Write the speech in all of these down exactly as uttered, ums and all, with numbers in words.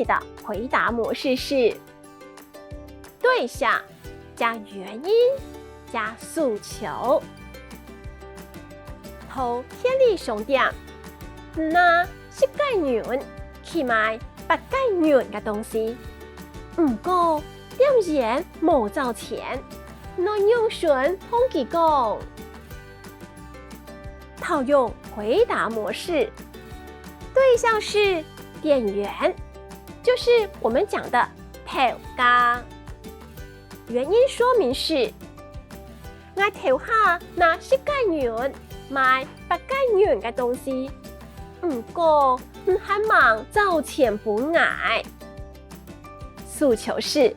的回答模式是：對象加原因加訴求。到便利商店，你拿十個銀去買八個銀个東西，毋過店員無找錢，你仰般同佢講？ 套用回答模式，對象是店員，就是我們講的頭家。原因說明是：𠊎頭下拿十個銀買八個銀个東西，毋過你還吂找錢分𠊎。訴求是：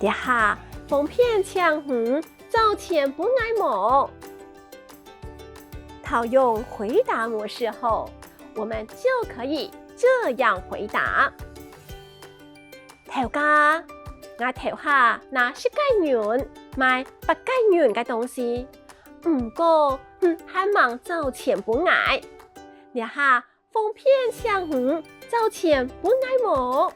這下方便請你找錢分𠊎無？ 套用回答模式後，我們就可以這樣回答：頭家，𠊎頭下拿十個銀買八個銀个東西，毋過你還吂找錢分𠊎。這下方便請你找錢分𠊎無？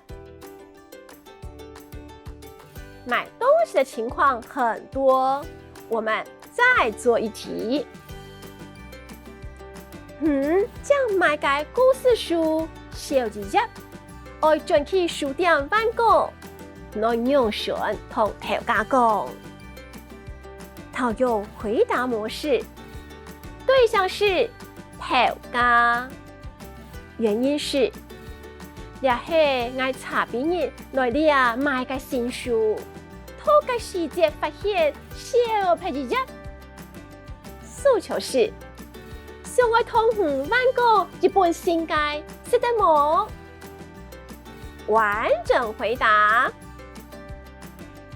買東西的情況很多，我們再做一題。你正買个故事書少一頁，愛轉去書店換過，你愛仰般同頭家講？套用回答模式，對象是頭家。 原因是，這係𠊎昨晡日來這買个新書，讀个時節發現少忒一頁。訴求是，想愛同你換過一本新个，使得無？完整回答。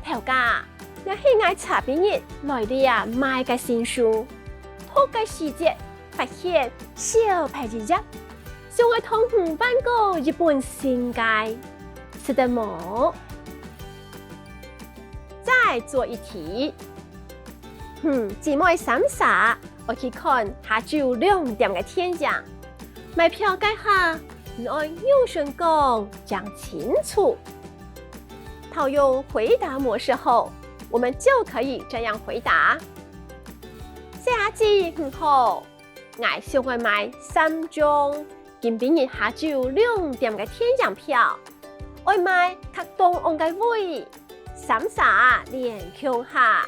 頭家，這係𠊎昨晡日來這買个新書，讀个時節 發現少忒一頁，想愛同你換過一本新个，使得無？再做一題。你姊妹三儕愛去看下晝兩點个電影，買票該下，你愛仰般講正清楚？套用回答模式後，我們就可以這樣回答：細阿姊你好， 𠊎想愛買三張今晡日下晝兩點个電影票，愛買較當旺个位，三儕連共下。